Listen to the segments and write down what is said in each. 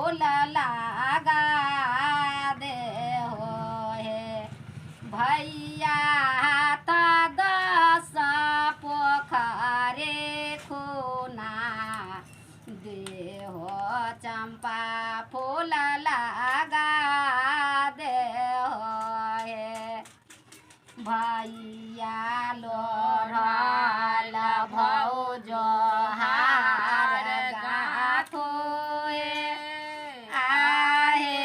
फूल लगा दे हो हे भैया त दस पोखरे खुना दे हो चंपा फूल लगा दे हो हे भैया लोढ़ल भौजो हार गाथो हे आहे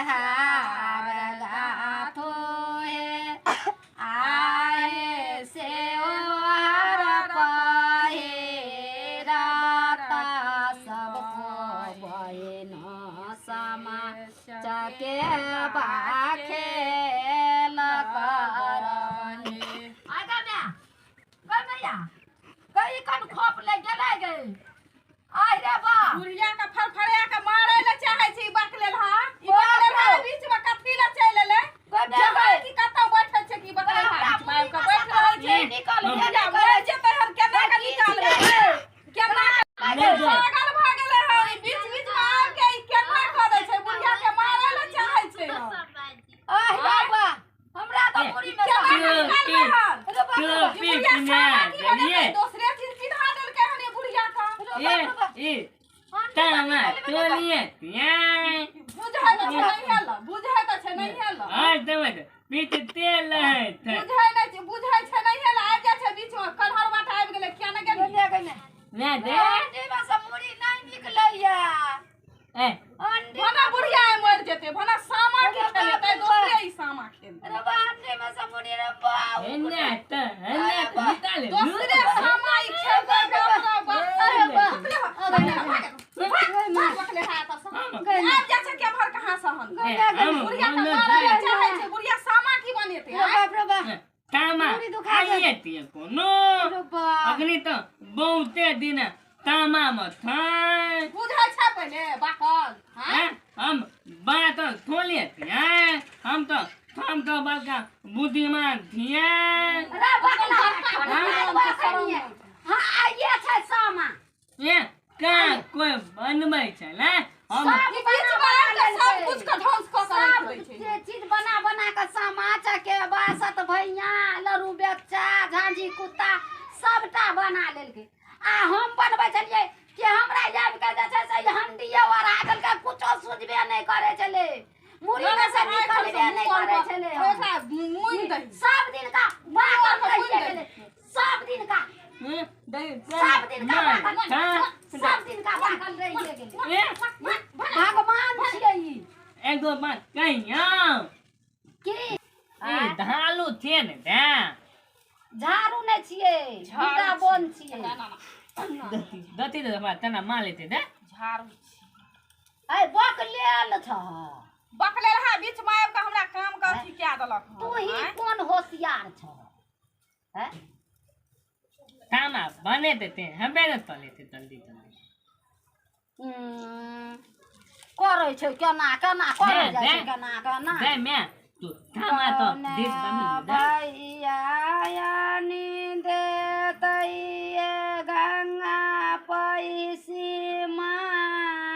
हार गाथो हे आहे से हार पहिरता सबको बहिन समा चकेबा खेल करनी। आगा म्या गई मैया गई कन खोप ले गेलै गई आइ रे बा बुढ़िया के फरफरिया के मारे ले चाहे छी बकलेल हा ई बकलेल हा बीच में कथी ले चलि एलै गई जहाँ की कतौ बैठल छै की बकलेल हा बीच में आबि के बैठ रहल छै निकल बुढ़िया मरि जेतै हन केना के निकालबै केना के पागल भऽ गेलै हन ई बीच बीच में आबि के ई केना कऽ दै छै बुढ़िया के मारे ले चाहे छै आइ रे बा हमरा तऽ मुड़ी में केना के निकालबै हन रे बा रे बा ई बुढ़िया सामा की बनेतै दोसरे चीज पिन्हा देलकै हन ई बुढ़िया के रे बा रे बा ए तामा तोलिए तियाय बुझै तऽ छै नहि हेल बुझै तऽ छै नहि हेल आ तमत पीत तेल है थे बुझै नहि छै बुझै छै नहि हेल आबि जाइ छै बीच मे कन्हर बाट आबि गेलै किया नहि गेली गई गई ना दे अंडी में से मुड़ी नहीं निकलैया ए अंडी भना बुढ़िया आइ मरि जेतै भना सामा की खेलेतै दोसरे ई सामा खेलतै रे बा अंडी में से मुड़ी रे बा एना त एना त निकाले दोसरे सामा ई खेलतै बाप रे बाप अरे बा बकले हाथ सँ आबि जाइ छै केम्हर कहाँ सँ हन हम बुढ़िया के मारै लए चाहै छै बुढ़िया सामा की बनेतै रे बाप रे बा तामा मुड़ी दुखा गेल। आइए तिए कोनो रे बा अग्नि त बहुते दिन तामा म थाय बुझै छै पहिले बाकल हँ हैं? हम बात थोले थिए हम तो हम तो बड़का बुद्धिमान थिए रे बकला हाँ आइए छै सामा ये का कोई बनबै छै ने हम सब ई बीच बना मे आबि बना कऽ सब लेलकै। कुछ के ध्वंस कऽ के सब राखि दै छै जे चीज बना बना कऽ सामा चकेबा सतभैया लड़ू बेच्चा झांझी कुत्ता सबटा बना लेलकै आ हम बनबै छलियै कि हमरा आबि कऽ जे छै से हंडिये ओढ़ा देलकै कुछो सुझबे नहि करै छलै मुड़ी में से निकलबे नहि करै छलै हम। ओकरा मुइन दही सब दिन का बाकल रहिए गेलै सब दिन का सब दिन का बाकल सब दिन का बाकल रहिए गेलै ए भगवान छियै ई एगो बात कहियौ की ई धालू थिए ने दा झाड़ू नहि छियै झाड़ू वृंदावन छियै दती दे हमरा तना मार लेते दे झाड़ू ऐ बकलेल छह बकले रहा बीच में आबि कऽ हमरा काम के अथी कए देलक हन। तू ही आँय? कोन होशियार छह हैं? तामा बने देते हमे ने तो लेते जल्दी जल्दी करै छै केना केना करै दे, जाइ छै दे। केना केना दे मैं तू तामा तो दीप बनी दे भैया यानी देतै गंगा पैसी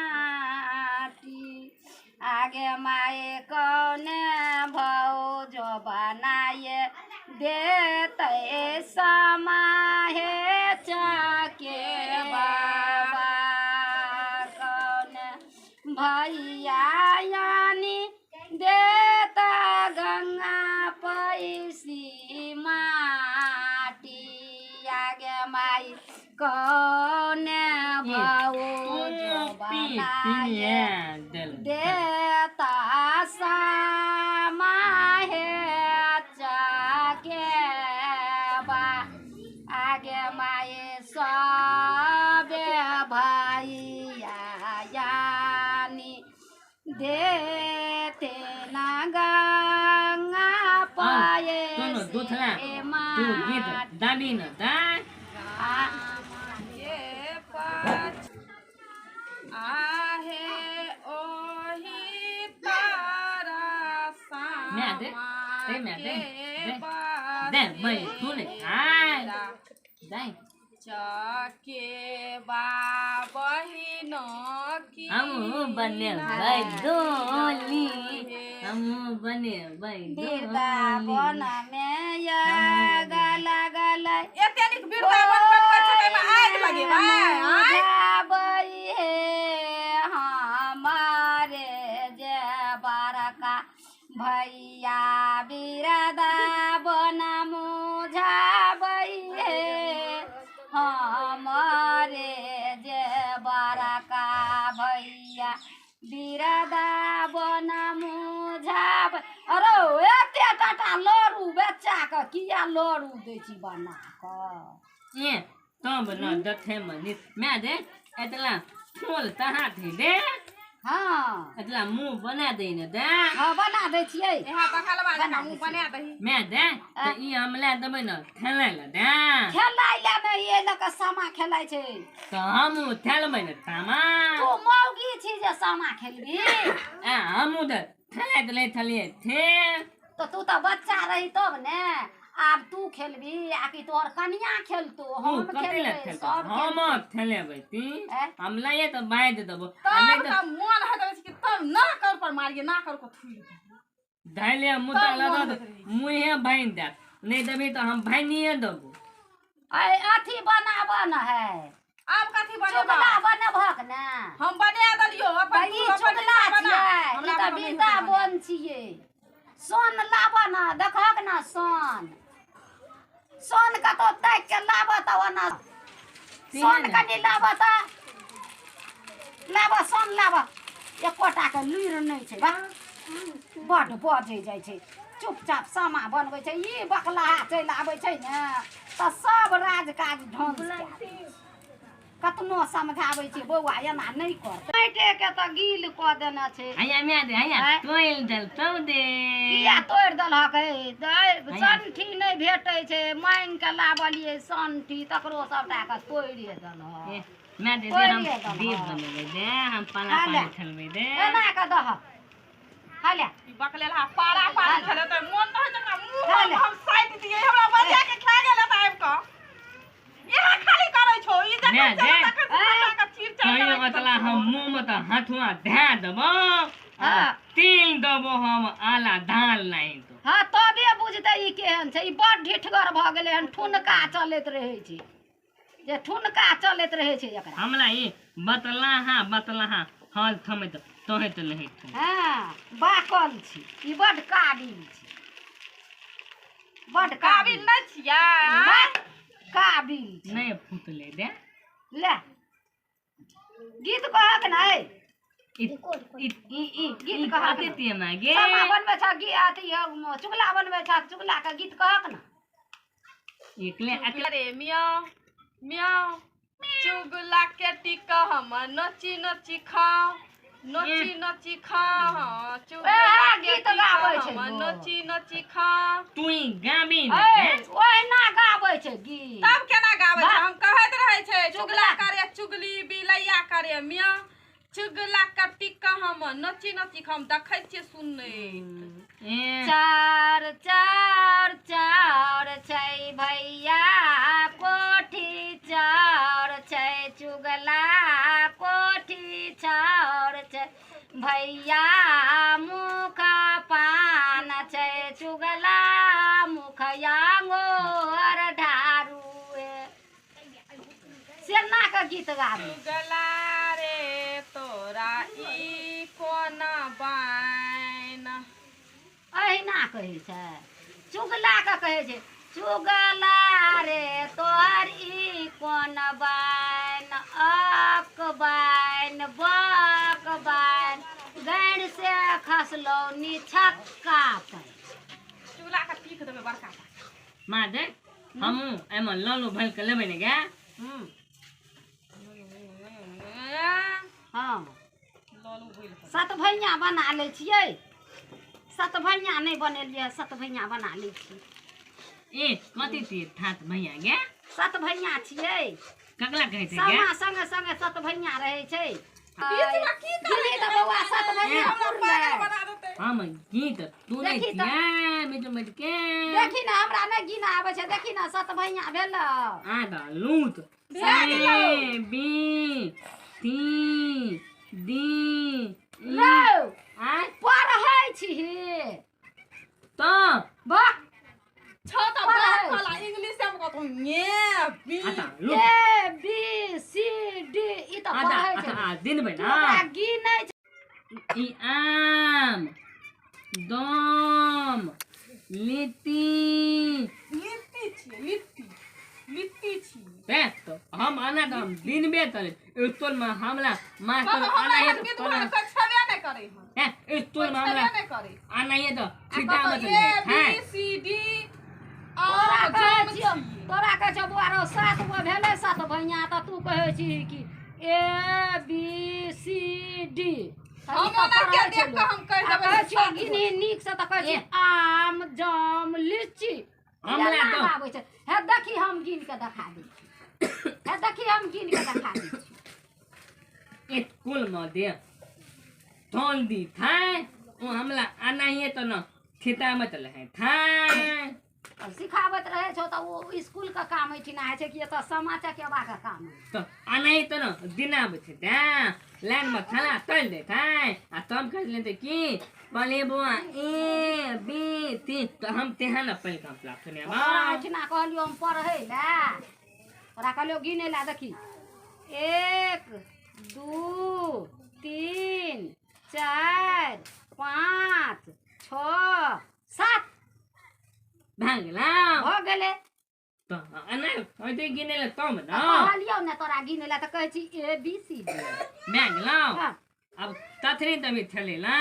माटी आगे माए कौने भौजो बनाए देतै समाहे चके बाबा कौने भैया यानी देता गंगा पैसी माटी आगे माई कौने भौजो बनाए देता समाहे चकेबा आगे माए सबे भैया यानी देते ना गंगा पाए सुनो दूसरा से तू गीत माटी। दाबी न दा के पाछ आहे ओही तारा मैं दे, सामा दे, मैं दे, के दे। दे मैं तू ने हाय दे चकेबा बहिन की हमहूँ बनेबै डोली, हमहूँ बनेबै वृंदावन डोली। में आग लगलै। एते नीक वृंदावन बनबै छै ताहिमे आगि लगेबै आँय? बुझाबै हे हमारे जे बड़का भैया, वृंदावन मुझाबै हे हमारे जे बड़का भैया, वृंदावन मुझाबै। अरे एते टाटा लड़ू बच्चा के किया लड़ू दै छी बना कऽ? ए तब न देखै मे नीक। माय दे एतला फूल तहाँ थी दे। हाँ। एतला मुँह बना दे ने दे। हाँ, बना दै छियै। यहाँ बकलवा जकाँ मुँह बना दही। माय दे तऽ ई हम लए देबै ने खेलै लए दे। खेलाइ लए नहि, ये लऽ कऽ सामा खेलाइ छै। तऽ हमहूँ खेलबै ने तामा। तू मौगी छी जे सामा खेलबी? आ हमहूँ तऽ खेलाइत रहै छलियै थे। तऽ तू तऽ बच्चा रही तब ने। आब तू खेलबी आ कि तोहर कनिया खेलतो? तू हम कथी लए खेलबै। खेलतौ? सब हम खेलतै। खेलेबै ती। ऐं? हम लइए तऽ बाँधि देबो आ नहि तब तऽ तऽ मोन होइत रहै छै कि तब नाक पर मारिए, नाक को थुइ दियै। धैले मुँह तब तक मोन लगत होइत रहै। मुँहे बान्हि देत। नहि देबही तऽ हम बान्हिए देबो। ऐ अथी बनाब न है। आब कथी बनेबा? चुगला बनेबहक ने? हम बना देलियौ तऽ अपन। ई तू अपन चुगला हिस्सा बना। छियै ई। हमरा तऽ बुते नहि होतै। वृंदावन छियै। सोन लाब न, देखहक न सोन। सोन कतौ ताकि के लाब तऽ ओना सोन ने। कनि लाब तऽ लाब, सोन लाब। एकोटा के लुरि नहि छै। बा बड्ड बजै जाइ छै। चुपचाप सामा बनबै छै। ई बकलाहा चलि आबै छै ने तऽ सब राज काज ध्वंस कए दै छै। कतनो समझाबै छै, बौआ एना नहि कर, माटिके तऽ गील कऽ देने छै। हैया माय दे, हैया। आँय? तोड़ि देलतौ दे। किया तोड़ि देलहक? हे संठी नहि भेटै छै, मांगि कऽ लाबलियै संठी, तकरो सबटा के तोड़िए देलहक। ए, माय दे दे, हम तोड़िए देलहक। दीप बनेबै दे, हम पाला खा ले। पानी खेलबै दे। एना कऽ दहक, खा ले। ई बकलेलहा पारा पारी खेलेतै। मोन तऽ होइ छै ओकरा मुँह खा ले। हम साटि दियै। हमरा बजा के खा गेल तऽ आबि कऽ इएह खाली करै छौ ई। जखन ने, चले दे। तखन सबटा के चीर चारि कहियो कऽ अतला हम मुँह मे तऽ हथुआ धए देबो आ हाँ। तिल देबो हम आला धान नहीं तो। हँ, तबे बुझतै ई केहन छै। ई बड़ ढिठगर भऽ गेलै हन। ठुनका चलैत रहै छै, जे ठुनका चलैत रहै छै एकरा। हमरा ई बतलाहा बतलाहा हल थमैत तोहैत नहीं थम। हँ, बाकल छी ई, बड्ड काबिल छी, बड्ड काबिल काबिल। नहि छियै आँय? काबिल छी। नहीं फुटले दे। ले, गीत कहक ने। ई ई ई ई गीत ई कहक कथी ने। तिये मागे? सामा बनबै छ गी अथी चुगला बनबै छ, चुगला के गीत कहक ने। एकले अकले। अरे मियाँ मियाँ, चुगला के टीका हम नची नची खाओ, नची नची खाओ। चुगला ए, के गीत टीका गाबै छै हम लोग। नची नची खाओ। तू ही गाबी ने। ए, ओहिना गाबै छै गीत। तब केना गाबै छै? वाह। हम कहैत रहै छै चुगला चुगला। करे चुगली, बिलैया करे मियाँ, चुगला के टीका हम नची नची खाओ। हम देखै छियै सुनैत। ए चार चार चार छै भैया कोठी, चार छै चुगला कोठी, चार छै भैया मुख पान छै चुगला मुख आंगोर ढारू। सेना के गीत गाबी। चुगला रे तोरा ई कोना बाइन। अहिना कहै छै, चुगला के कहै छै, चुगला रे तोहर ई कोन बाइन, अक बाइन बक बाइन, गैर से खसलौ निछक्का पानि। चुगला के टीक देबै बड़का। माँ दे, हमहूँ एहिमे ललू भरि के लेबै ने गे। हँ। ललू भुलि कऽ। सत भैया बना लै छियै। सत भैया नहि बनेलियै, सत भैया बना लै छियै। ए कथी छियै थात भैया गे? सत भैया छियै। ककरा कहै छै गे? समा संगे संगे सत भैया रहै छै। बीचमे की करै गिरी तऽ बौआ सत भैया हमरा पुरलै। पागल बना देतै। हम गीत तू नहीं देखी तऽ। थिया मिट मिट के देखी ने हमरा नहि गिना आबै छै देखी ने सत भैया भेल आ तऽ लूट भए गेलौ। A B C D E रौ आ पढ़ै छी तऽ वाह छौ तऽ पढ़ै। बात वाला इंग्लिश में कहतो ए बी आ तऽ लूट A B C D E तऽ आ पढ़ै तऽ छै आ दिन भरि तू ना ओकरा गिनै छै ई आम दम लिट्टी लिट्टी छी लिट्टी लिट्टी छी बे तो हम आना तो हम दिन बे तले स्कूल में हमला मास्टर बाबा हमरा आना है एहन तो विद्वान तोला कोइ छेबे नहि करै हन ए स्कूल में कोइ हमला छेबे नहि करै आना है तो आ सीधा कहतो मत ए ले बी हां सी डी तोरा आम कहै जम छियौ छी तोरा कहै छियौ बौआ रौ सात गो भेलै सात भैया तऽ तू कहै छी कि ए बी सी डी हम ओना के देख कऽ हम कहि देबै कहै जे छियौ सात गो। गिनही नीक से तऽ कहै छी ए। आम जाम लीची हमरा एना तऽ- आबै छै हे देखी हम गिन के देखा दै छी हे देखी हम गिन के देखा दै छी स्कूल में दे तोल दी था वो हमला आना है तो न सीधा मत ले था अब सिखाबैत रहै छौ तऽ ओ स्कूल के काम एहिठिना होइ छै कि एतऽ सामा चकेबाके काम होइ तो आना है तो न दिना बचे था लाइन में थाला तल दे था आ तम कर लेते की पहले बुआ ए बी सी तो हम तेहा न पहले काम प्लाप सुने छै। तोरा एहिठिना कहलियौ हम पढ़ै लए तोरा कहलियौ गिनै लए देखी 1 2 3 4 5 6 7 भाग ला भऽ गेलै तो आना होते गिने ले तम तऽ न कहलियौ ने तोरा गिनै लए तऽ कहै छी ए बी सी डी भाग ला हँ, अब तथरी तभी थले ला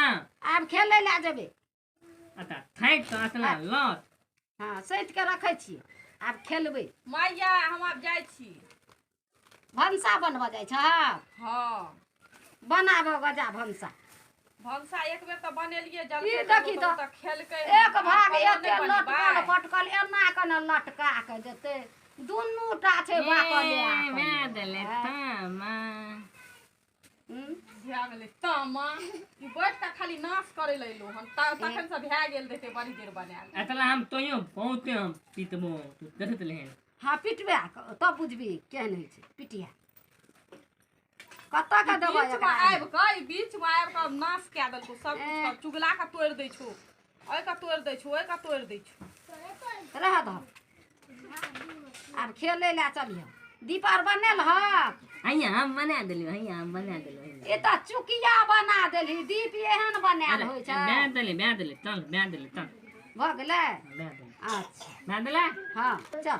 आब खेलै लए जेबै अता थाक तो असला लत हँ सैत कऽ रखै छियै आब खेलबै मैया हम आब जाइ छी भनसा बनबऽ जाइ छह हँ बनाबऽ गजा भनसा भनसा एक बेर तऽ बनेलियै ई जलखै देखी तऽ तऽ खेलकै एक भाग आब एते नहि लटकल बनेबै। पटकल एना के ने लटका के देतै दुनू टा छै बाकले ए मैं दले तामा भए गेलै तामा ई बैठ कऽ खाली नाश करै लए एलहुँ हन तखन से भए गेल रहतै बड़ी देर बनायल अतला हम तोयो बहुते हम पीतबो तू देखत ले हँ पिटबे तब बुझबी केहन होइ छै पिटिया कतऽ के देबै बीच मे एकरा? आबि कऽ ई बीच मे आबि कऽ नाश कए देलकौ सब कुछ के चुगला के तोड़ि दै छौ ओहि के तोड़ि दै छौ ओहि के तोड़ि दै छौ रहऽ दह आब खेलै लए चलिह दीप आर बनेल हक हैया हम बना देलियो हैया हम बना देलियो ई तऽ चुकिया बना देलही दीप एहन बनायल होइ छै बना देले बना देले चल बना देले चल भऽ गेलै बना देले अच्छा बना देले हँ चल।